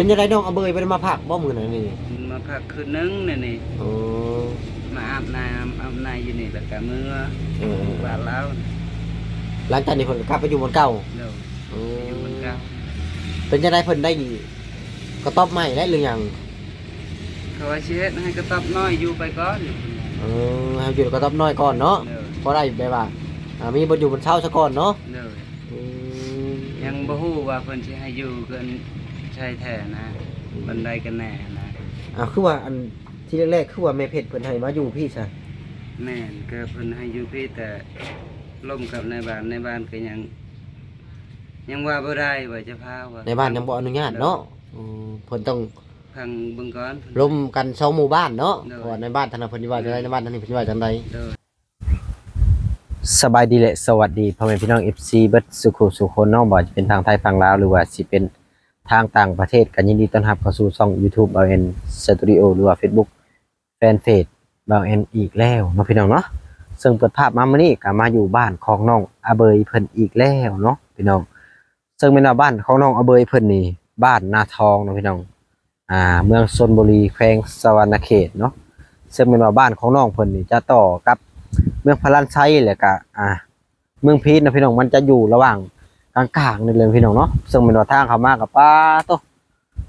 ປັນຈັ່ງໃດນ້ອງອາເບີຍ ບໍ່ໄດ້ມາພັກບໍ່ມື້ນັ້ນນີ້? ມາພັກຄືນໜຶ່ງນີ້ນີ້. ໂອ້ ມາອາບນ້ຳອາບໃນຢູ່ນີ້ ແລ້ວກະເມືອ ເອີ ບ້ານລາວ. ຫຼັງຈາກນີ້ເພິ່ນກໍກັບໄປຢູ່ບ່ອນເກົ່າ? ໂດຍ. ໂອ້ ຢູ່ບ້ານເກົ່າ. ເປັນຈັ່ງໃດ ເພິ່ນໄດ້ກະຕອບໃໝ່ແລ້ວຫຼືຫຍັງ? ເຂົາວ່າຊິເຮັດໃຫ້ກະຕອບນ້ອຍຢູ່ໄປກ່ອນ. ເອີ ໃຫ້ຢູ່ກະຕອບນ້ອຍກ່ອນເນາະ. ໂດຍ. ພໍໄດ້ແບບວ່າ ອ່າ ມີບ່ອນຢູ່ບ່ອນເຊົາຊະກ່ອນເນາະ. ໂດຍ. ອືມ ຍັງບໍ່ຮູ້ວ່າເພິ່ນຊິໃຫ້ຢູ່ເຮືອນໃສແທ້ນະ. ອືມ ບ່ອນໃດກັນແນ່ນະ. ອ້າວ ຄືວ່າອັນ ທີແລກໆ ຄືວ່າແມ່ເພັດເພິ່ນໃຫ້ມາຢູ່ພີ້ຊະ? ແມ່ນ ກໍເພິ່ນໃຫ້ຢູ່ພີ້ ແຕ່ລົມກັບນາຍບ້ານ ນາຍບ້ານກໍຍັງ ຍັງວ່າບໍ່ໄດ້ ວ່າຈະພາວ່າ ນາຍບ້ານຍັງບໍ່ອະນຸຍາດເນາະ. ໂດຍ. ອືມ ເພິ່ນຕ້ອງຟັງເບິ່ງກ່ອນ ລົມກັນສອງໝູ່ບ້ານເນາະ. ໂດຍ. ເພາະວ່ານາຍບ້ານທາງນັ້ນເພິ່ນຊິວ່າຈັ່ງໃດ ໂດຍ ນາຍບ້ານທາງນີ້ເພິ່ນຊິວ່າຈັ່ງໃດ. ໂດຍ. ສະບາຍດີ ແລະ ສະຫວັດດີພໍ່ແມ່ພີ່ນ້ອງ ເອັຟຊີ ເບິດສູ່ຄູ່ສູ່ຄົນເນາະ, ບໍ່ວ່າຈະເປັນທາງໄທຝັ່ງລາວ ຫຼືວ່າຊິເປັນທາງຕ່າງປະເທດ ກໍຍິນດີຕ້ອນຮັບເຂົ້າສູ່ຊ່ອງຢູທູບ ບ່າວແອນ ສະຕູດິໂອ ຫຼືວ່າເຟສບຸກ ແຟນເພຈ ບ່າວແອນ ອີກແລ້ວເນາະ ພີ່ນ້ອງເນາະ. ເຊິ່ງເປີດພາບມາມື້ນີ້ກໍມາຢູ່ບ້ານຂອງນ້ອງອາເບີຍເພິ່ນອີກແລ້ວເນາະ ພີ່ນ້ອງ. ເຊິ່ງແມ່ນວ່າບ້ານຂອງນ້ອງອາເບີຍເພິ່ນນີ້ ບ້ານນາທອງເນາະ ພີ່ນ້ອງ ອ່າ ເມືອງຊົນບູລີ ແຂວງສະຫວັນນະເຂດເນາະ. ເຊິ່ງແມ່ນວ່າບ້ານຂອງນ້ອງເພິ່ນນີ້ຈະຕໍ່ກັບເມືອງພະລານໄຊ ແລ້ວກະ ອ່າ ເມືອງພີນເນາະ ພີ່ນ້ອງ, ມັນຈະຢູ່ລະຫວ່າງກາງໆ ນີ້ເລີຍ ພີ່ນ້ອງເນາະ. ເຊິ່ງແມ່ນວ່າທາງເຂົ້າມາກໍ ປາໂຕ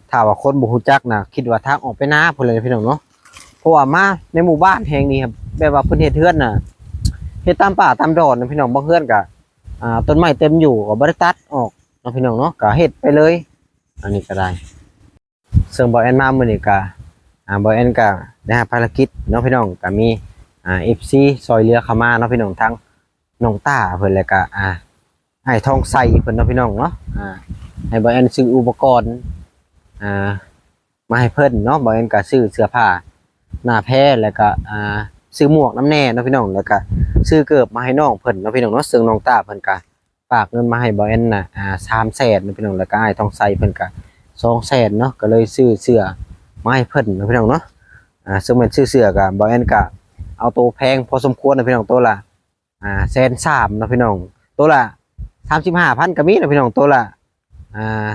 ຖ້າວ່າຄົນບໍ່ຮູ້ຈັກນະ ຄິດວ່າທາງອອກໄປນາພຸ້ນແຫຼະ ພີ່ນ້ອງເນາະ. ເພາະວ່າມາໃນໝູ່ບ້ານແຫ່ງນີ້ ແບບວ່າເພິ່ນເຮັດເຮືອນນະ ເຮັດຕາມປ່າຕາມດອນນະ ພີ່ນ້ອງ. ບາງເຮືອນກະ ອ່າ ຕົ້ນໄມ້ເຕັມຢູ່ ກໍບໍ່ໄດ້ຕັດອອກເນາະ ພີ່ນ້ອງເນາະ, ກໍເຮັດໄປເລີຍ ອັນນີ້ກໍໄດ້. ເຊິ່ງບ່າວແອນມາມື້ນີ້ກະ ອ່າ ບ່າວແອນກະໄດ້ຮັບພາລະກິດເນາະ ພີ່ນ້ອງ, ກະມີ ອ່າ ເອັຟຊີຊ່ອຍເຫຼືອເຂົ້າມາເນາະ ພີ່ນ້ອງ, ທັງນ້ອງຕ້າເພິ່ນ ແລ້ວກະ ອ່າ ອ້າຍທອງໄຊເພິ່ນເນາະ ພີ່ນ້ອງເນາະ. ອ່າ ໃຫ້ບ່າວແອນຊື້ອຸປະກອນ ອ່າ ມາໃຫ້ເພິ່ນເນາະ. ບ່າວແອນກະຊື້ເສື້ອຜ້າໜ້າແພ ແລ້ວກະ ອ່າ ຊື້ໝວກນຳແດ່ເນາະ ພີ່ນ້ອງ, ແລ້ວກະຊື້ເກີບມາໃຫ້ນ້ອງເພິ່ນເນາະ ພີ່ນ້ອງເນາະ. ເຊິ່ງນ້ອງຕ້າເພິ່ນກະ ຝາກເງິນມາໃຫ້ບ່າວແອນນະ ອ່າ ສາມແສນເນາະ ພີ່ນ້ອງ, ແລ້ວກະອ້າຍທອງໄຊເພິ່ນກະສອງແສນເນາະ, ກໍເລີຍຊື້ເສື້ອມາໃຫ້ເພິ່ນເນາະ ພີ່ນ້ອງເນາະ. ອ່າ ເຊິ່ງແມ່ນຊື້ເສື້ອກະ ບ່າວແອນກະເອົາໂຕແພງພໍສົມຄວນເນາະ ພີ່ນ້ອງ, ໂຕລະ ອ່າ ແສນສາມເນາະ ພີ່ນ້ອງ, ໂຕລະສາມສິບຫ້າພັນກໍມີເນາະ ພີ່ນ້ອງ, ໂຕລະ ອ່າ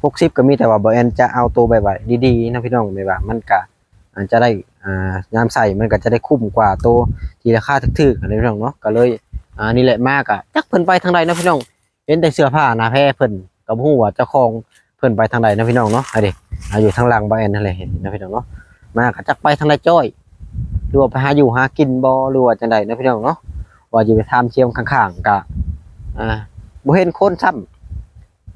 ຫົກສິບກໍມີ, ແຕ່ວ່າບ່າວແອນຈະເອົາໂຕແບບວ່າດີໆເນາະ ພີ່ນ້ອງ, ແບບວ່າມັນກະ ອ່າ ຈະໄດ້ ອ່າ ຍາມໃສ່ມັນກໍຈະໄດ້ຄຸ້ມກວ່າໂຕທີ່ລາຄາຖືກໆ ຫັ້ນແຫຼະ ພີ່ນ້ອງເນາະ. ກໍເລີຍ ອ່າ ນີ້ແຫຼະ ມາກໍຈັກເພິ່ນໄປທາງໃດເນາະ ພີ່ນ້ອງ, ເຫັນແຕ່ເສື້ອຜ້າໜ້າແພເພິ່ນ, ກໍບໍ່ຮູ້ວ່າເຈົ້າຂອງເພິ່ນໄປທາງໃດເນາະ ພີ່ນ້ອງເນາະ. ອັນນີ້ ອ່າ ຢູ່ທາງຫຼັງບ່າວແອນຫັ້ນແຫຼະ ເຫັນເນາະ ພີ່ນ້ອງເນາະ. ມາກໍຈັກໄປທາງໃດຈ້ອຍ ຫຼືວ່າໄປຫາຢູ່ຫາກິນບໍ່ ຫຼືວ່າຈັ່ງໃດເນາະ ພີ່ນ້ອງເນາະ. ວ່າຊິໄປຖາມຊຽມຂ້າງໆ ກໍ ອ່າ ບໍ່ເຫັນຄົນຊ້ຳ.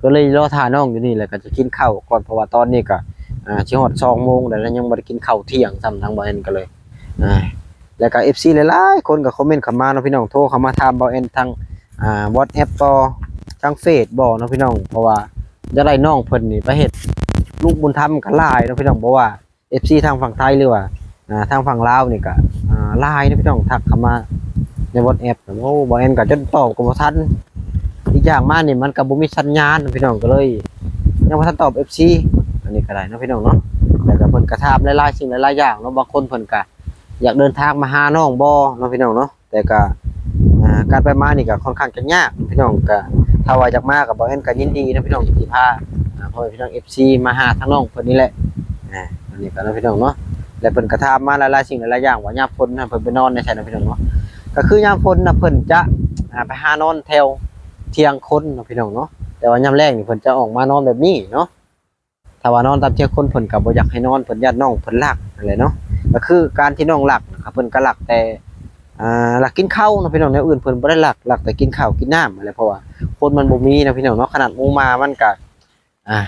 ກໍເລີຍລໍຖ້ານ້ອງຢູ່ນີ້ ແລ້ວກໍຈະກິນເຂົ້າກ່ອນ, ເພາະວ່າຕອນນີ້ກໍ ອ່າ ຊິຮອດສອງໂມງແລ້ວ ແລ້ວຍັງບໍ່ໄດ້ກິນເຂົ້າທ່ຽງຊ້ຳ. ທາງບ່າວແອນກໍເລີຍ ອ່າ ແລ້ວກໍເອັຟຊີຫຼາຍໆຄົນກໍຄອມເມັນເຂົ້າມາເນາະ ພີ່ນ້ອງ, ໂທເຂົ້າມາຖາມບ່າວແອນທາງ ອ່າ ວັອດແອັບບໍ່ ທາງເຟສບໍ່ເນາະ ພີ່ນ້ອງ, ເພາະວ່າຢາກໄດ້ນ້ອງເພິ່ນນີ້ໄປເຮັດລູກບຸນທຳກໍຫຼາຍເນາະ ພີ່ນ້ອງ. ບໍ່ວ່າ ເອັຟຊີທາງຝັ່ງໄທ ຫຼືວ່າ ອ່າ ທາງຝັ່ງລາວນີ້ກະ ອ່າ ຫຼາຍເນາະ ພີ່ນ້ອງ, ທັກເຂົ້າມາໃນວັອດແອັບ. ໂອ້ ບ່າວແອນກະຈົນຕອບກໍບໍ່ທັນ, ອີກຢ່າງມານີ້ມັນກະບໍ່ມີສັນຍານ ພີ່ນ້ອງ, ກໍເລີຍຍັງບໍ່ທັນຕອບເອັຟຊີ. ອັນນີ້ກໍໄດ້ເນາະ ພີ່ນ້ອງເນາະ, ແລ້ວກະເພິ່ນກະຖາມຫຼາຍໆສິ່ງຫຼາຍໆຢ່າງເນາະ, ບາງຄົນເພິ່ນກະຢາກເດີນທາງມາຫານ້ອງບໍ່ເນາະ ພີ່ນ້ອງເນາະ. ແຕ່ກະ ອ່າ ການໄປມານີ້ກະຄ່ອນຂ້າງຈະຍາກພີ່ນ້ອງ, ກະຖ້າວ່າຢາກມາກະບ່າວແອນກະຍິນດີເນາະພີ່ນ້ອງ ທີ່ພາ ອ່າ ພໍ່ແມ່ພີ່ນ້ອງເອັຟຊີມາຫາທາງນ້ອງເພິ່ນນີ້ແຫຼະ. ອ່າ ອັນນີ້ກະເນາະພີ່ນ້ອງເນາະ, ແລະເພິ່ນກະຖາມມາຫຼາຍໆສິ່ງຫຼາຍໆຢ່າງ ວ່າຍາມຝົນຫັ້ນເພິ່ນໄປນອນໃນໃສເນາະພີ່ນ້ອງເນາະ. ກະຄືຍາມຝົນນະເພິ່ນຈະ ອ່າ ໄປຫານອນແຖວທ່ຽງຄົນເນາະພີ່ນ້ອງເນາະ, ແຕ່ວ່າຍາມແລງນີ້ເພິ່ນຈະອອກມານອນແບບນີ້ເນາະ. ຖ້າວ່ານອນຕາມທ່ຽງຄົນເພິ່ນກໍບໍ່ຢາກໃຫ້ນອນ, ເພິ່ນຢ້ານນ້ອງເພິ່ນລັກຫັ້ນແຫຼະເນາະ. ກໍຄືການທີ່ນ້ອງລັກນະ ເພິ່ນກໍລັກແຕ່ ອ່າ ລັກກິນເຂົ້າເນາະພີ່ນ້ອງ, ແນວອື່ນເພິ່ນບໍ່ໄດ້ລັກ, ລັກແຕ່ກິນເຂົ້າກິນນ້ຳຫັ້ນແຫຼະ, ເພາະວ່າຄົນມັນບໍ່ມີເນາະພີ່ນ້ອງເນາະ. ຂະໜາດໝູໝາມັນກໍ ອ່າ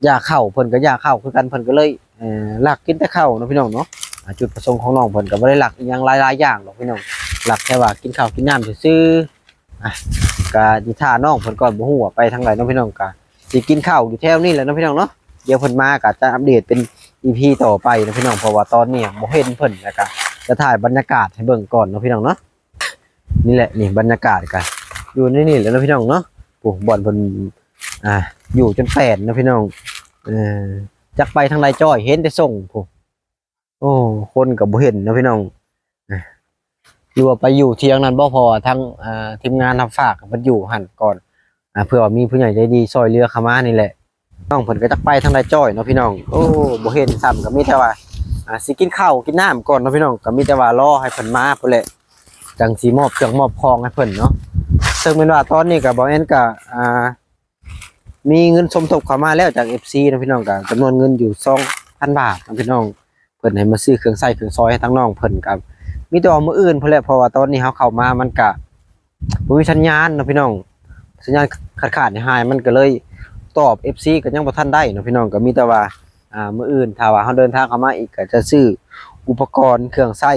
ຢາກເຂົ້າ ເພິ່ນກໍຢາກເຂົ້າຄືກັນ, ເພິ່ນກໍເລີຍ ເອີ ລັກກິນແຕ່ເຂົ້າເນາະພີ່ນ້ອງເນາະ. ອ່າ ຈຸດປະສົງຂອງນ້ອງເພິ່ນກໍບໍ່ໄດ້ລັກອີ່ຫຍັງຫຼາຍໆຢ່າງດອກພີ່ນ້ອງ, ລັກແຄ່ວ່າກິນເຂົ້າກິນນ້ຳຊື່ໆ. ອ່ະ ກະຊິຖ້ານ້ອງເພິ່ນກ່ອນ, ບໍ່ຮູ້ວ່າໄປທາງໃດເນາະພີ່ນ້ອງ, ກະຊິກິນເຂົ້າຢູ່ແຖວນີ້ແຫຼະເນາະພີ່ນ້ອງເນາະ. ດຽວເພິ່ນມາກະຈະອັບເດດເປັນອີພີຕໍ່ໄປເນາະພີ່ນ້ອງ, ເພາະວ່າຕອນນີ້ບໍ່ເຫັນເພິ່ນ, ແລ້ວກະຈະຖ່າຍບັນຍາກາດໃຫ້ເບິ່ງກ່ອນເນາະພີ່ນ້ອງເນາະ. ນີ້ແຫຼະ ນີ້ບັນຍາກາດກະຢູ່ໃນນີ້ແຫຼະເນາະພີ່ນ້ອງເນາະ. ໂອ້ ບ່ອນເພິ່ນ ອ່າ ຢູ່ຈົນແປນເນາະພີ່ນ້ອງ, ເອີ ຈັກໄປທາງໃດຈ້ອຍ ເຫັນແຕ່ສົ່ງພຸ້ນ. ໂອ້ ຄົນກໍບໍ່ເຫັນເນາະພີ່ນ້ອງ. ຫຼືວ່າໄປຢູ່ທ່ຽງນັ້ນບໍ່? ເພາະວ່າທາງ ອ່າ ທີມງານຮັບຝາກເພິ່ນຢູ່ຫັ້ນກ່ອນ, ອ່າ ເພື່ອວ່າມີຜູ້ໃຫຍ່ໃຈດີຊ່ອຍເຫຼືອເຂົ້າມານີ້ແຫຼະ. ນ້ອງເພິ່ນກໍຈັກໄປທາງໃດຈ້ອຍເນາະພີ່ນ້ອງ. ໂອ້ ບໍ່ເຫັນຊ້ຳ ກໍມີແຕ່ວ່າ ອ່າ ຊິກິນເຂົ້າກິນນ້ຳກ່ອນເນາະພີ່ນ້ອງ. ກໍມີແຕ່ວ່າລໍໃຫ້ເພິ່ນມາພຸ້ນແຫຼະ ຈັ່ງຊິມອບເຄື່ອງມອບຂອງໃຫ້ເພິ່ນເນາະ. ເຊິ່ງແມ່ນວ່າຕອນນີ້ກໍ ບໍ່ແອນ ກໍ ອ່າ ມີເງິນສົມທົບເຂົ້າມາແລ້ວຈາກເອັຟຊີເນາະພີ່ນ້ອງ, ກໍຈຳນວນເງິນຢູ່ສອງພັນບາດເນາະພີ່ນ້ອງ. ເພິ່ນໃຫ້ມາຊື້ເຄື່ອງໃຊ້ເຄື່ອງຊອຍໃຫ້ທາງນ້ອງເພິ່ນ, ກໍມີແຕ່ວ່າມື້ອື່ນພຸ້ນແຫຼະ ເພາະວ່າຕອນນີ້ເຮົາເຂົ້າມາມັນກະບໍ່ມີສັນຍານເນາະພີ່ນ້ອງ, ສັນຍານຂາດໆຫາຍໆ ມັນກໍເລີຍຕອບເອັຟຊີກໍຍັງບໍ່ທັນໄດ້ເນາະພີ່ນ້ອງ. ກໍມີແຕ່ວ່າ ອ່າ ມື້ອື່ນຖ້າວ່າເຮົາເດີນທາງເຂົ້າມາອີກ ກໍຈະຊື້ອຸປະກອນເຄື່ອງໃຊ້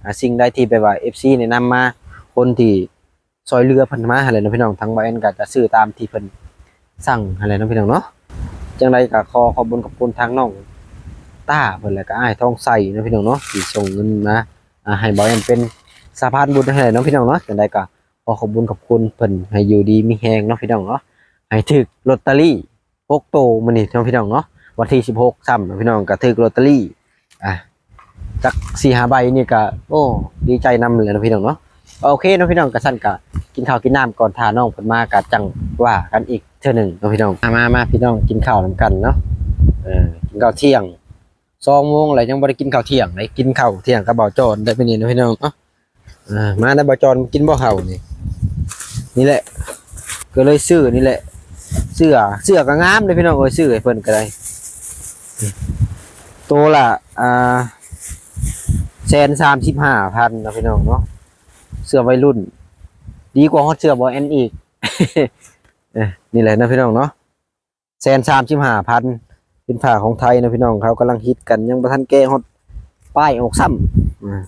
ອ່າ ສິ່ງໃດທີ່ແບບວ່າເອັຟຊີແນະນຳມາ, ຄົນທີ່ ຊ່ອຍເຫຼືອເພິ່ນມາຫັ້ນແຫຼະເນາະພີ່ນ້ອງ. ທາງບ່າວແອນກໍຈະຊື້ຕາມທີ່ເພິ່ນສັ່ງຫັ້ນແຫຼະເນາະພີ່ນ້ອງເນາະ. ຈັ່ງໃດກໍຂໍຂອບບຸນຂອບຄຸນທາງນ້ອງຕ້າເພິ່ນ ແລະກໍອ້າຍທອງໃສເນາະພີ່ນ້ອງເນາະ ທີ່ສົ່ງເງິນມາ ອ່າ ໃຫ້ບ່າວແອນເປັນສະພານບຸນຫັ້ນແຫຼະເນາະພີ່ນ້ອງເນາະ. ຈັ່ງໃດກໍຂໍຂອບບຸນຂອບຄຸນເພິ່ນ ໃຫ້ຢູ່ດີມີແຮງເນາະພີ່ນ້ອງເນາະ, ໃຫ້ຖືກລອດຕະລີ ຫົກໂຕມື້ນີ້ເນາະພີ່ນ້ອງເນາະ, ວັນທີສິບຫົກຊ້ຳເນາະພີ່ນ້ອງ ກໍຖືກລອດຕະລີ ອ່າ ຈັກສີ່ຫ້າໃບນີ້ກໍ ໂອ້ ດີໃຈນຳແຫຼະເນາະພີ່ນ້ອງເນາະ. ໂອເຄເນາະພີ່ນ້ອງ, ກະຊັ້ນກະກິນເຂົ້າກິນນ້ຳກ່ອນ, ຖ້ານ້ອງເພິ່ນມາກະຈັ່ງວ່າກັນອີກເທື່ອໜຶ່ງເນາະພີ່ນ້ອງ. ມາ ມາ ມາ ພີ່ນ້ອງ ກິນເຂົ້ານຳກັນເນາະ. ເອີ ກິນເຂົ້າທ່ຽງ ສອງໂມງແລ້ວ ຍັງບໍ່ໄດ້ກິນເຂົ້າທ່ຽງເດ້, ກິນເຂົ້າທ່ຽງກັບບ່າວຈອນໄດ້ມື້ນີ້ເນາະພີ່ນ້ອງເນາະ. ອ່າ ມານຳບ່າວຈອນ ກິນບໍ່ເຂົ້ານີ້ ນີ້ແຫຼະ ກໍເລີຍຊື້ນີ້ແຫຼະ. ເສື້ອ ເສື້ອກໍງາມເດ້ພີ່ນ້ອງເອີຍ, ຊື້ໃຫ້ເພິ່ນກໍໄດ້ ໂຕລະ ອ່າ ແສນສາມສິບຫ້າພັນເນາະພີ່ນ້ອງເນາະ. ເສື້ອໄວລຸ້ນ ດີກວ່າຮອດເສື້ອບ່າວແອນອີກ. ເອີ ນີ້ແຫຼະເນາະພີ່ນ້ອງເນາະ. ແສນສາມສິບຫ້າພັນ ເປັນຜ້າຂອງໄທເນາະພີ່ນ້ອງ, ເຂົາກຳລັງຮິດກັນ ຍັງບໍ່ທັນແກະຮອດປ້າຍອອກຊ້ຳ. ອ່າ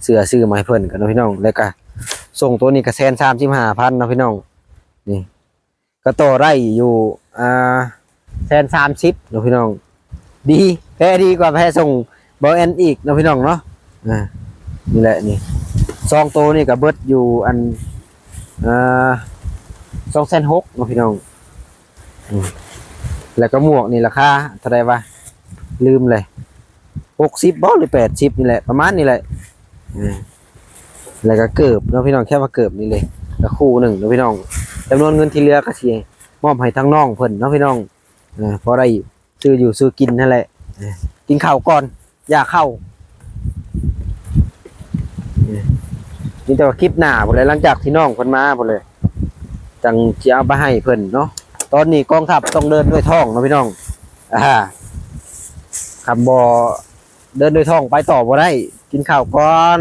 ເສື້ອຊື້ມາໃຫ້ເພິ່ນກັນເນາະພີ່ນ້ອງ, ແລ້ວກະສົ່ງໂຕນີ້ກະແສນສາມສິບຫ້າພັນເນາະພີ່ນ້ອງ. ນີ້ກໍຕໍ່ໄດ້ຢູ່ ອ່າ ແສນສາມສິບເນາະພີ່ນ້ອງ. ດີ ແພະ ດີກວ່າແພະສົ່ງບ່າວແອນອີກເນາະພີ່ນ້ອງເນາະ. ອ່າ ນີ້ແຫຼະ ນີ້ ສອງໂຕນີ້ກໍເບິດຢູ່ອັນ ອ່າ ສອງແສນຫົກເນາະພີ່ນ້ອງ. ອືມ ແລ້ວກໍໝວກນີ້ລາຄາເທົ່າໃດວະ ລືມເລີຍ, ຫົກສິບບໍ່ ຫຼື ແປດສິບນີ້ແຫຼະ ປະມານນີ້ແຫຼະ. ອືມ ແລ້ວກໍເກີບເນາະພີ່ນ້ອງ, ແຄ່ວ່າເກີບນີ້ເລີຍ ກໍຄູ່ໜຶ່ງເນາະພີ່ນ້ອງ. ຈຳນວນເງິນທີ່ເຫຼືອກໍຊິມອບໃຫ້ທາງນ້ອງເພິ່ນເນາະພີ່ນ້ອງ. ເອີ ພໍໄດ້ຊື້ຢູ່ຊື້ກິນຫັ້ນແຫຼະ, ເອີ ກິນເຂົ້າກ່ອນ ຢາກເຂົ້າ. ເອີ ມີແຕ່ວ່າຄລິບໜ້າພຸ້ນແຫຼະ ຫຼັງຈາກທີ່ນ້ອງເພິ່ນມາພຸ້ນແຫຼະ ຈັ່ງຊິເອົາໄປໃຫ້ເພິ່ນເນາະ. ຕອນນີ້ກອງທັບຕ້ອງເດີນດ້ວຍທ້ອງເນາະພີ່ນ້ອງ. ອ່າ ຄັນບໍ່ເດີນດ້ວຍທ້ອງໄປຕໍ່ບໍ່ໄດ້, ກິນເຂົ້າກ່ອນ.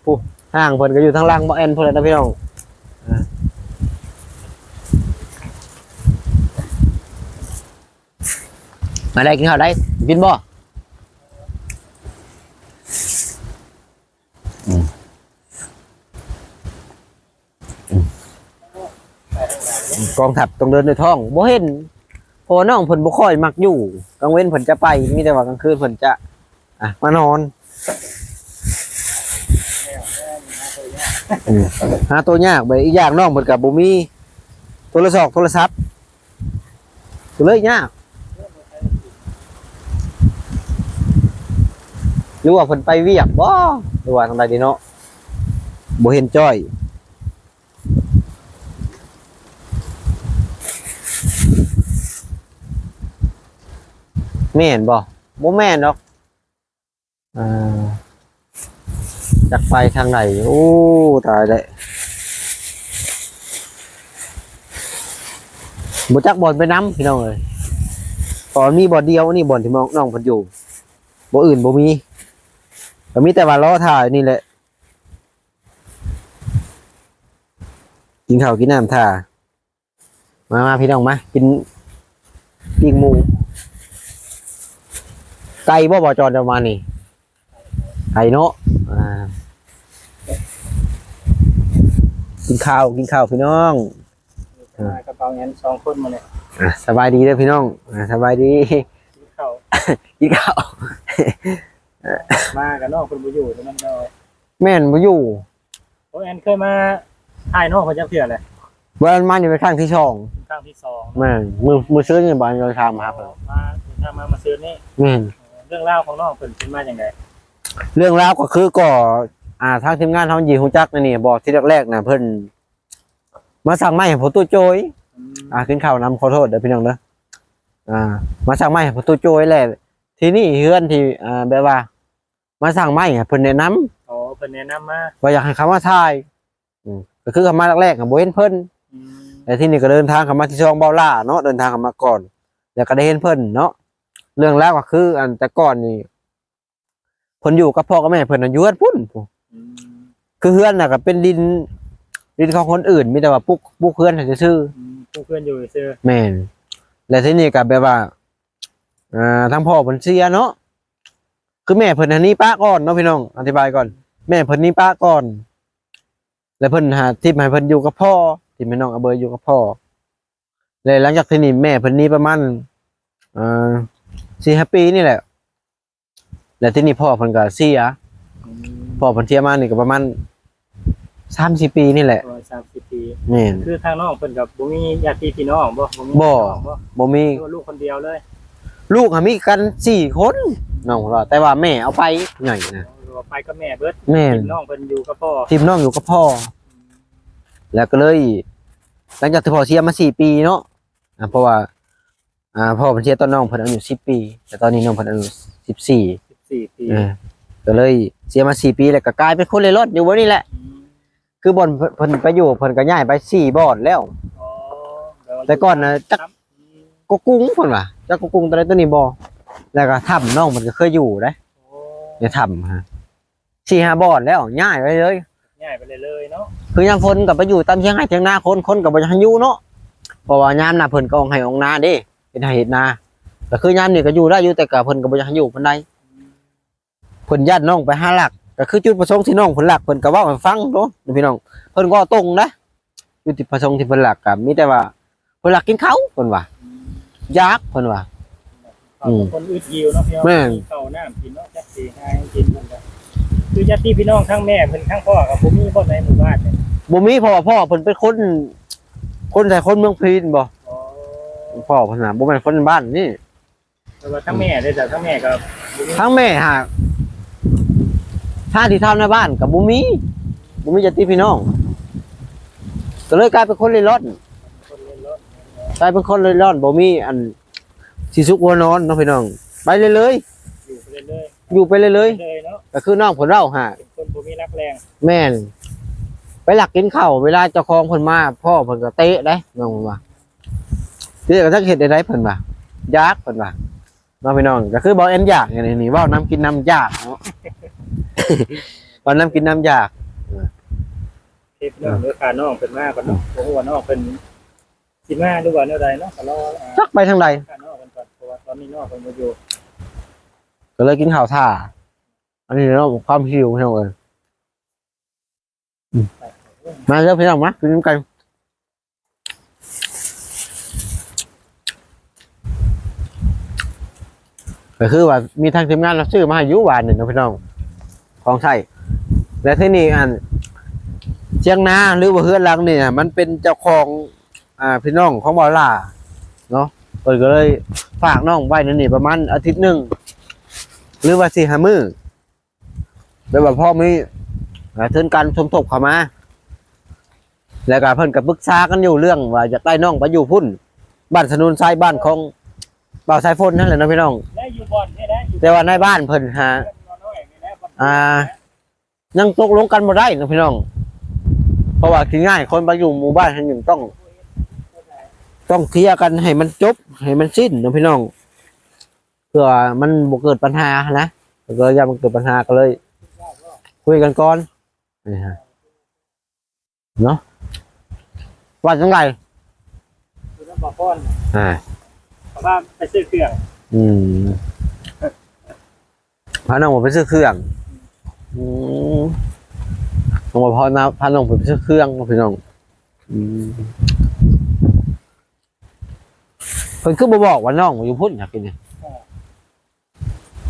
ຜູ້ ຫ້າງເພິ່ນກໍຢູ່ທາງຫຼັງບ່າວແອນພຸ້ນແຫຼະເນາະພີ່ນ້ອງ. ມາໄດ້ ກິນເຂົ້າໄດ້ ກິນບໍ່? ອືມ ອືມ ກອງທັບຕ້ອງເດີນດ້ວຍທ້ອງ ບໍ່ເຫັນ ເພາະວ່ານ້ອງເພິ່ນບໍ່ຄ່ອຍມັກຢູ່, ກາງເວັນເພິ່ນຈະໄປ ມີແຕ່ວ່າກາງຄືນເພິ່ນຈະ ອ່ະ ມານອນ. ອືມ ຫາໂຕຍາກ ບາດອີກຢ່າງນ້ອງເພິ່ນກໍບໍ່ມີໂທລະສອກໂທລະສັບ ກໍເລີຍຍາກ. ຫຼືວ່າເພິ່ນໄປວຽກບໍ່ ຫຼືວ່າທາງໃດເດເນາະ ບໍ່ເຫັນຈ້ອຍ. ແມ່ນບໍ່? ບໍ່ແມ່ນດອກ. ອ່າ ຈັກໄປທາງໃດ. ໂອ້ ຕາຍແລ້ວ ບໍ່ຈັກບ່ອນໄປນຳພີ່ນ້ອງເອີຍ. ເພາະມີບ່ອນດຽວນີ້ ບ່ອນທີ່ນ້ອງເພິ່ນຢູ່, ບ່ອນອື່ນບໍ່ມີ. ກໍມີແຕ່ວ່າລໍຖ້າຢູ່ນີ້ແຫຼະ. ກິນເຂົ້າກິນນ້ຳຖ້າ. ມາ ມາ ພີ່ນ້ອງ ມາກິນປີກໝູ. ໄກບໍ່ ບ່າວຈອນ ເຈົ້າມານີ້? ໄກເນາະ. ອ່າ ກິນເຂົ້າ ກິນເຂົ້າພີ່ນ້ອງ. ມາກັບບ່າວແອນສອງຄົນມື້ນີ້. ອ່າ ສະບາຍດີເດີພີ່ນ້ອງ. ອ່າ ສະບາຍດີ. ກິນເຂົ້າ ກິນເຂົ້າ. ມາກັບນ້ອງເພິ່ນບໍ່ຢູ່ເດ້ນ້ອງ. ແມ່ນ ບໍ່ຢູ່. ໂອ້ຍ ແອນເຄີຍມາຖ່າຍນ້ອງເພິ່ນຈັກເທື່ອແລ້ວ? ບໍ່ ແອນມານີ້ເປັນຄັ້ງທີສອງ. ຄັ້ງທີສອງ. ແມ່ນ ມື້ ມື້ຊືນນີ້ບໍ່ ແອນເດີນທາງມາຫາເພິ່ນ. ມາ ເດີນທາງມາມື້ຊືນນີ້. ແມ່ນ. ເອີ ເລື່ອງລາວຂອງນ້ອງເພິ່ນເປັນມາຈັ່ງໃດ? ເລື່ອງລາວກໍຄື ກໍ ອ່າ ທາງທີມງານເຮົາຍິງຮູ້ຈັກໃນນີ້ບໍ່ ທີແລກໆນະ ເພິ່ນມາສັ່ງໄມ້ໃຫ້ພໍ່ຕູ້ໂຈຍ. ອືມ ອ່າ ກິນເຂົ້ານຳ ຂໍໂທດເດີພີ່ນ້ອງເດີ. ອ່າ ມາສ້າງໄມ້ໃຫ້ປະຕູໂຈ້ແຫຼະ. ທີນີ້ເຮືອນທີ່ ອ່າ ແບບວ່າມາສ້າງໄມ້ໃຫ້ເພິ່ນແນະນຳ ອໍ ເພິ່ນແນະນຳມາ ວ່າຢາກໃຫ້ເຂົາມາຖ່າຍ. ອືມ ກໍຄືເຂົາມາແລກໆ ກໍບໍ່ເຫັນເພິ່ນ. ອືມ ແລ້ວທີນີ້ກໍເດີນທາງເຂົ້າມາທີ່ຊ່ອງເບົາຫຼ້າເນາະ ເດີນທາງເຂົ້າມາກ່ອນ ແລ້ວກໍໄດ້ເຫັນເພິ່ນເນາະ. ເລື່ອງລາວກໍຄື ອັນ ແຕ່ກ່ອນນີ້ ເພິ່ນຢູ່ກັບພໍ່ກັບແມ່ເພິ່ນນະ ຢູ່ເຮືອນພຸ້ນ. ອືມ ຄືເຮືອນນະກໍເປັນດິນ ດິນຂອງຄົນອື່ນ ມີແຕ່ວ່າປຸກ ປຸກເຮືອນໃຫ້ຊື່ໆ. ອືມ ປຸກເຮືອນຢູ່ຊື່ໆ. ແມ່ນ. ແລ້ວທີນີ້ກໍແບບວ່າ ອ່າ ທາງພໍ່ເພິ່ນເສຍເນາະ ຄືແມ່ເພິ່ນຫັ້ນໜີປະກ່ອນເນາະ ພີ່ນ້ອງ ອະທິບາຍກ່ອນ. ແມ່ເພິ່ນໜີປະກ່ອນ ແລ້ວເພິ່ນຫາທິບໃຫ້ເພິ່ນຢູ່ກັບພໍ່ ທິບໃຫ້ນ້ອງອາເບີຢູ່ກັບພໍ່. ແລ້ວຫຼັງຈາກທີ່ນີ້ແມ່ເພິ່ນໜີປະມານ ເອີ ສີ່ຫ້າປີນີ້ແຫຼະ. ແລ້ວທີນີ້ພໍ່ເພິ່ນກໍເສຍ. ອືມ ພໍ່ເພິ່ນເສຍມານີ້ກໍປະມານສາມສີ່ປີນີ້ແຫຼະ. ປະມານສາມສີ່ປີ. ແມ່ນ. ຄືທາງນ້ອງເພິ່ນກໍບໍ່ມີຍາດຕິພີ່ນ້ອງບໍ່? ບໍ່ມີ ບໍ່ ພີ່ນ້ອງບໍ່? ບໍ່ມີ. ຄືວ່າລູກຄົນດຽວເລີຍ? ລູກຫາມີກັນສີ່ຄົນ ນ້ອງເພິ່ນວ່າ ແຕ່ວ່າແມ່ເອົາໄປໃຫຍ່ນະ. ອໍ ເອົາໄປກັບແມ່ເບິດ. ແມ່ນ. ຖິ້ມນ້ອງເພິ່ນຢູ່ກັບພໍ່. ຖິ້ມນ້ອງຢູ່ກັບພໍ່. ອືມ ແລ້ວກໍເລີຍ ຫຼັງຈາກທີ່ພໍ່ເສຍມາສີ່ປີເນາະ ອ່າ ເພາະວ່າ ອ່າ ພໍ່ເພິ່ນເສຍຕອນນ້ອງເພິ່ນອາຍຸສິບປີ ແຕ່ຕອນນີ້ນ້ອງເພິ່ນອາຍຸສິບສີ່ ສິບສີ່ປີ. ເອີ ກໍເລີຍເສຍມາສີ່ປີ ແລ້ວກໍກາຍເປັນຄົນເລ່ລ່ອນຢູ່ບ່ອນນີ້ແຫຼະ. ອືມ ຄືບ່ອນເພິ່ນ ເພິ່ນໄປຢູ່ ເພິ່ນກໍຍ້າຍໄປສີ່ບ່ອນແລ້ວ. ອໍ ແຕ່ກ່ອນນະ ຈັກ ອືມ ກົກກຸງເພິ່ນວ່າ ຈັກກົກກຸງຕົວໃດຕົວນີ້ບໍ່. ແລ້ວກໍຖ້ຳ ນ້ອງເພິ່ນກໍເຄີຍຢູ່ເດ້. ໂອ້ ໃນຖ້ຳຫັ້ນ ສີ່ຫ້າບ່ອນແລ້ວ ຍ້າຍໄປເລີຍ. ຍ້າຍໄປເລີຍເນາະ. ຄືຍາມຝົນກໍໄປຢູ່ຕາມຖຽງໄຮ່ຖຽງນາຄົນ ຄົນກໍບໍ່ຢາກໃຫ້ຢູ່ເນາະ ເພາະວ່າຍາມໜ້າຝົນກໍອອກໄຮ່ອອກນາເດ້ ເຮັດໄຮ່ເຮັດນາ. ກໍຄືຍາມນີ້ກໍຢູ່ໄດ້ຢູ່ ແຕ່ກໍເພິ່ນກໍບໍ່ຢາກໃຫ້ຢູ່ປານໃດ. ເພິ່ນຢ້ານນ້ອງໄປຫາລັກ ກໍຄືຈຸດປະສົງທີ່ນ້ອງເພິ່ນລັກ ເພິ່ນກໍເວົ້າໃຫ້ຟັງໂຕ ພີ່ນ້ອງ. ເພິ່ນກໍເວົ້າຕົງນະ ຈຸດປະສົງທີ່ເພິ່ນລັກກໍມີແຕ່ວ່າ ເພິ່ນຢາກກິນເຂົ້າ ເພິ່ນວ່າ ຢາກ ເພິ່ນວ່າ. ອືມ ຄົນອຶດຫິວເນາະ ພີ່ນ້ອງ. ແມ່ນ. ເຂົ້ານ້ຳກິນເນາະ ຈັກຊິຫາຫຍັງກິນເພິ່ນກໍ ຄືຍາດຕິພີ່ນ້ອງທາງແມ່ເພິ່ນ ທາງພໍ່ກໍບໍ່ມີບໍ່ໃນໝູ່ບ້ານນີ້? ບໍ່ມີ ເພາະວ່າພໍ່ເພິ່ນເປັນຄົນ ຄົນໄທ ຄົນເມືອງພີນບໍ. ອໍ ພໍ່ເພິ່ນນະ ບໍ່ແມ່ນຄົນບ້ານນີ້. ແຕ່ວ່າທາງແມ່ເດ້ ທາງແມ່ກໍບໍ່ມີ. ທາງແມ່ຫາ ຖ້າທີ່ທຳໃນບ້ານກໍບໍ່ມີ ບໍ່ມີຍາດຕິພີ່ນ້ອງ ກໍເລີຍກາຍເປັນຄົນເລ່ລ່ອນ. ຄົນເລ່ລ່ອນ. ກາຍເປັນຄົນເລ່ລ່ອນ ບໍ່ມີອັນຊິສຸກຫົວນອນເນາະ ພີ່ນ້ອງ. ໄປເລື້ອຍໆ ຢູ່ໄປເລື້ອຍໆ ຢູ່ໄປເລື້ອຍໆ ເລື້ອຍໆເນາະ. ກໍຄືນ້ອງເພິ່ນເວົ້າຫາ ເປັນຄົນບໍ່ມີຫຼັກແຫຼ່ງ. ແມ່ນ. ໄປລັກກິນເຂົ້າ ເວລາເຈົ້າຂອງເພິ່ນມາ ພໍ່ເພິ່ນກໍເຕະເດ້ ນ້ອງເພິ່ນວ່າ. ເຕະກໍຈັກເຮັດແນວໃດ ເພິ່ນວ່າ ຢາກ ເພິ່ນວ່າ. ເນາະ ພີ່ນ້ອງ ກໍຄືເບົາແອນຢາກນີ້ ເວົ້ານຳກິນນຳຢາກເນາະ ເວົ້ານຳກິນນຳຢາກ. ເອີ ພີ່ນ້ອງ ເດີ ຂ້ານ້ອງເພິ່ນມາກ່ອນເນາະ ບໍ່ຮູ້ວ່ານ້ອງເພິ່ນຊິມາຫຼືວ່າແນວໃດເນາະ ກໍລໍ ອ່າ ຈັກໄປທາງໃດ ຂ້ານ້ອງເພິ່ນກ່ອນ ເພາະວ່າຕອນນີ້ນ້ອງເພິ່ນບໍ່ຢູ່ ກໍເລີຍກິນເຂົ້າຖ້າ. ອັນນີ້ເນາະ ຄວາມຫິວ ພີ່ນ້ອງເອີຍ. ອືມ ມາເດີພີ່ນ້ອງ ມາກິນນຳກັນ. ກໍຄືວ່າມີທາງທີມງານເຮົາຊື້ມາໃຫ້ຢູ່ວານນີ້ເນາະ ພີ່ນ້ອງ ຂອງໃຊ້. ແລ້ວທີນີ້ອັນ ຖຽງນາ ຫຼືວ່າເຮືອນຫຼັງນີ້ນະ ມັນເປັນເຈົ້າຂອງ ອ່າ ພີ່ນ້ອງຂອງບ່າວຫຼ້າເນາະ ເພິ່ນກໍເລີຍຝາກນ້ອງໄວ້ໃນນີ້ປະມານອາທິດໜຶ່ງ ຫຼືວ່າສີ່ຫ້າມື້ ແບບວ່າພໍມີ ອ່າ ທຶນການສົມທົບເຂົ້າມາ ແລ້ວກໍເພິ່ນກໍປຶກສາກັນຢູ່ເລື່ອງວ່າຢາກໄດ້ນ້ອງໄປຢູ່ພຸ້ນ ບ້ານສະໜຸນໄຊ ບ້ານຂອງບ່າວສາຍຝົນນັ້ນແຫຼະເນາະ ພີ່ນ້ອງ. ແຕ່ວ່ານາຍບ້ານເພິ່ນຫາ ອ່າ ຍັງຕົກລົງກັນບໍ່ໄດ້ເນາະ ພີ່ນ້ອງ ເພາະວ່າຊິຍ້າຍຄົນໄປຢູ່ໝູ່ບ້ານແຫ່ງໜຶ່ງ ຕ້ອງ ຕ້ອງເຄລຍກັນໃຫ້ມັນຈົບ ໃຫ້ມັນສິ້ນເນາະ ພີ່ນ້ອງ ເພື່ອມັນບໍ່ເກີດບັນຫານະ ກໍຢ້ານມັນເກີດບັນຫາ ກໍເລີຍຄຸຍກັນກ່ອນ ນີ້ຮະ ເນາະ. ວ່າຈັ່ງໃດ? ຢູ່ນຳບ່າວພອນ ອ່າ ເຂົາພາໄປຊື້ເຄື່ອງ. ອືມ ພານ້ອງໄປຊື້ເຄື່ອງ. ອືມ ນ້ອງບ່າວພອນນະ ພານ້ອງໄປຊື້ເຄື່ອງເນາະ ພີ່ນ້ອງ. ອືມ ເພິ່ນຄືບໍ່ບອກວ່ານ້ອງຢູ່ພຸ້ນ ຢາກກິນນີ້? ອ່າ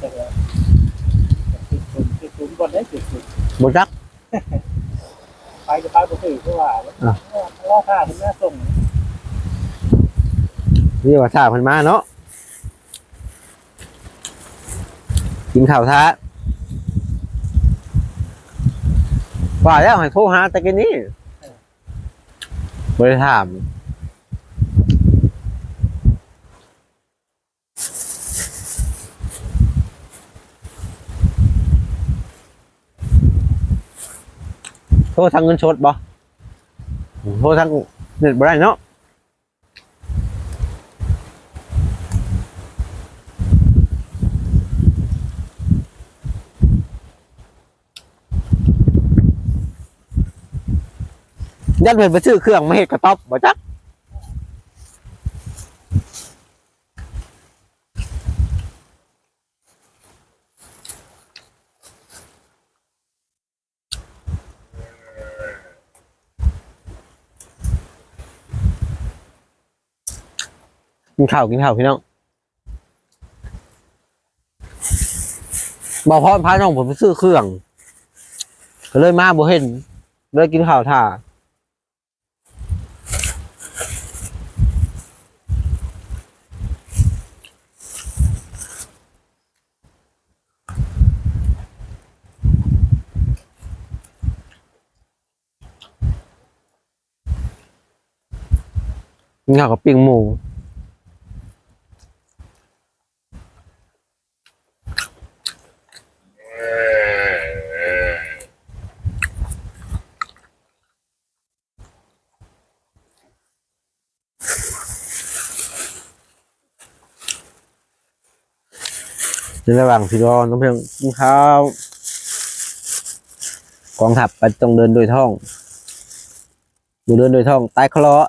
ຈັກແລ້ວ ຈຸດສູນ ຈຸດສູນບ່ອນໃດ ຈຸດສູນ ບໍ່ຈັກ ໄປກໍໄປບໍ່ຖືກ ຄືວ່າ ອ່ະ ລໍຖ້າເພິ່ນມາສົ່ງ ນີ້ວ່າຖ້າເພິ່ນມາເນາະ ກິນເຂົ້າຖ້າ ວ່າແລ້ວໃຫ້ໂທຫາແຕ່ກີ້ນີ້ ບໍ່ໄດ້ຖາມ. ທາງເງິນສົດບໍ່? ໂທທາງເນັດບໍ່ໄດ້ເນາະ. ຢ້ານເພິ່ນໄປຊື້ເຄື່ອງມາເຮັດກະຕ໊ອບບໍ່ຈັກ. ກິນເຂົ້າ ກິນເຂົ້າ ພີ່ນ້ອງ. ບ່າວພອນພານ້ອງເພິ່ນໄປຊື້ເຄື່ອງ ກໍເລີຍມາບໍ່ເຫັນ ເລີຍກິນເຂົ້າຖ້າ. ກິນເຂົ້າກັບປີ້ງໝູ. ໃນລະຫວ່າງທີ່ລໍນ້ອງເພິ່ນກິນເຂົ້າ ກອງທັບກໍຕ້ອງເດີນໂດຍທ້ອງ ບໍ່ເດີນໂດຍທ້ອງຕາຍຄະເລາະ.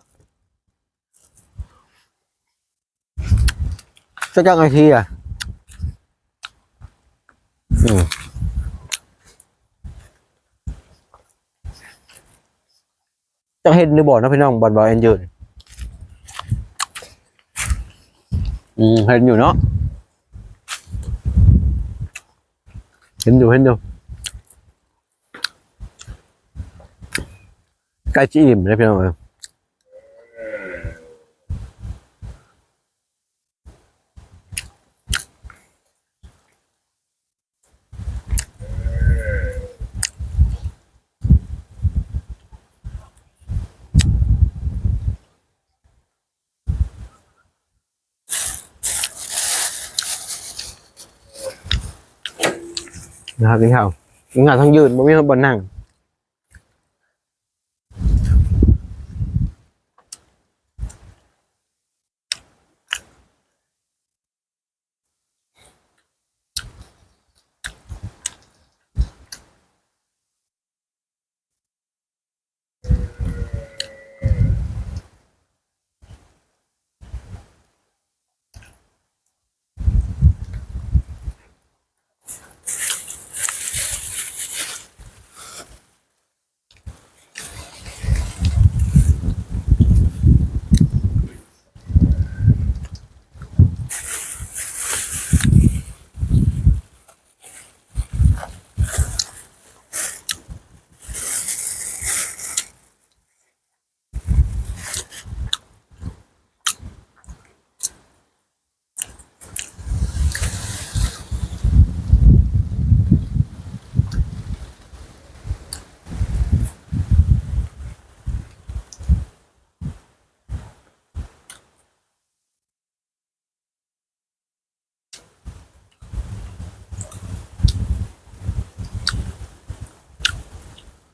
ຈັກ ຈັກນາທີອະ? ອືມ ຈັກເຫັນຫຼືບໍ່ເນາະພີ່ນ້ອງ ບ່ອນບ່າວແອນຢືນ. ອືມ ເຫັນຢູ່ເນາະ ເຫັນຢູ່ ເຫັນຢູ່. ໃກ້ຈະອີ່ມແລ້ວພີ່ນ້ອງເອີຍ. ນະ ກິນເຂົ້າ ກິນເຂົ້າທັງຢືນ ບໍ່ມີບ່ອນນັ່ງ.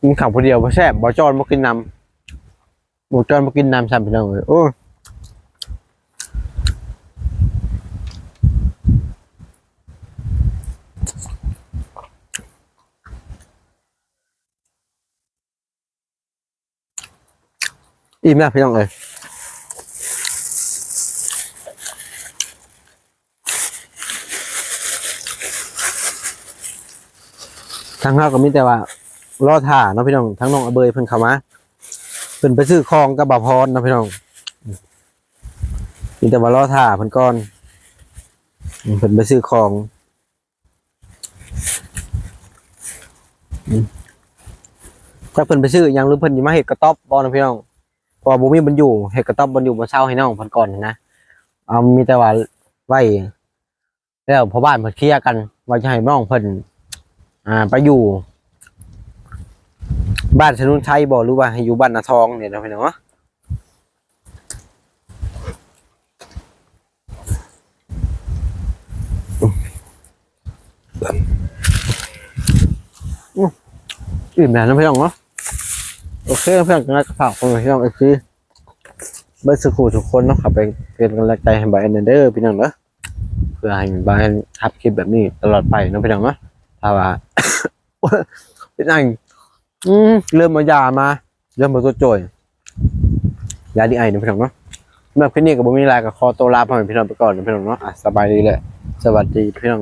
ກິນເຂົ້າຜູ້ດຽວບໍ່ແຊບ ບ່າວຈອນບໍ່ກິນນຳ ບ່າວຈອນບໍ່ກິນນຳຊ້ຳ ພີ່ນ້ອງເອີຍ. ໂອ້ຍ ອີ່ມແລ້ວພີ່ນ້ອງເອີຍ. ທາງເຮົາກໍມີແຕ່ວ່າລໍຖ້າເນາະພີ່ນ້ອງ ທາງນ້ອງອາເບີຍເພິ່ນເຂົ້າມາ ເພິ່ນໄປຊື້ຂອງກັບບ່າວພອນເນາະພີ່ນ້ອງ ມີແຕ່ວ່າລໍຖ້າເພິ່ນກ່ອນ ເພິ່ນໄປຊື້ຂອງ. ຈັກເພິ່ນໄປຊື້ຫຍັງ ຫຼືເພິ່ນຊິມາເຮັດກະຕ໊ອບບໍ່ນະພີ່ນ້ອງ ເພາະວ່າບໍ່ມີບ່ອນຢູ່ ເຮັດກະຕ໊ອບບ່ອນຢູ່ບ່ອນເຊົາໃຫ້ນ້ອງເພິ່ນກ່ອນນະ. ເອົາ ມີແຕ່ວ່າໄວ້ແລ້ວພໍ່ບ້ານເພິ່ນເຄຍກັນວ່າຈະໃຫ້ນ້ອງເພິ່ນ ອ່າ ໄປຢູ່ບ້ານສະໜຸນໄຊບໍ່ ຫຼືວ່າໃຫ້ຢູ່ບ້ານນາທອງນີ້ນະພີ່ນ້ອງເນາະ. ອືມ ອີ່ມແລ້ວນະພີ່ນ້ອງເນາະ. ໂອເຄ ເພື່ອນກໍຝາກພີ່ນ້ອງເອັຟຊີເບິດສູ່ຜູ້ສູ່ຄົນເນາະ ເຂົ້າໄປເປັນກຳລັງໃຈໃຫ້ບ່າວແອນແດ່ເດີພີ່ນ້ອງເດີ ເພື່ອໃຫ້ບ່າວແອນຮັບຄລິບແບບນີ້ຕະຫຼອດໄປເນາະພີ່ນ້ອງເນາະ ຖ້າວ່າ ເປັນໄອ ອືມ ເລີ່ມເອົາຢາມາ ເລີ່ມບໍ່ຕົວໂຈຍ ຢາດີໄອເນາະພີ່ນ້ອງເນາະ. ສຳລັບຄລິບນີ້ກໍບໍ່ມີຫຼາຍ ກໍຂໍຕົວລາພໍ່ແມ່ພີ່ນ້ອງໄປກ່ອນເນາະພີ່ນ້ອງເນາະ. ອ່ະ ສະບາຍດີ ແລະ ສະຫວັດດີພີ່ນ້ອງ.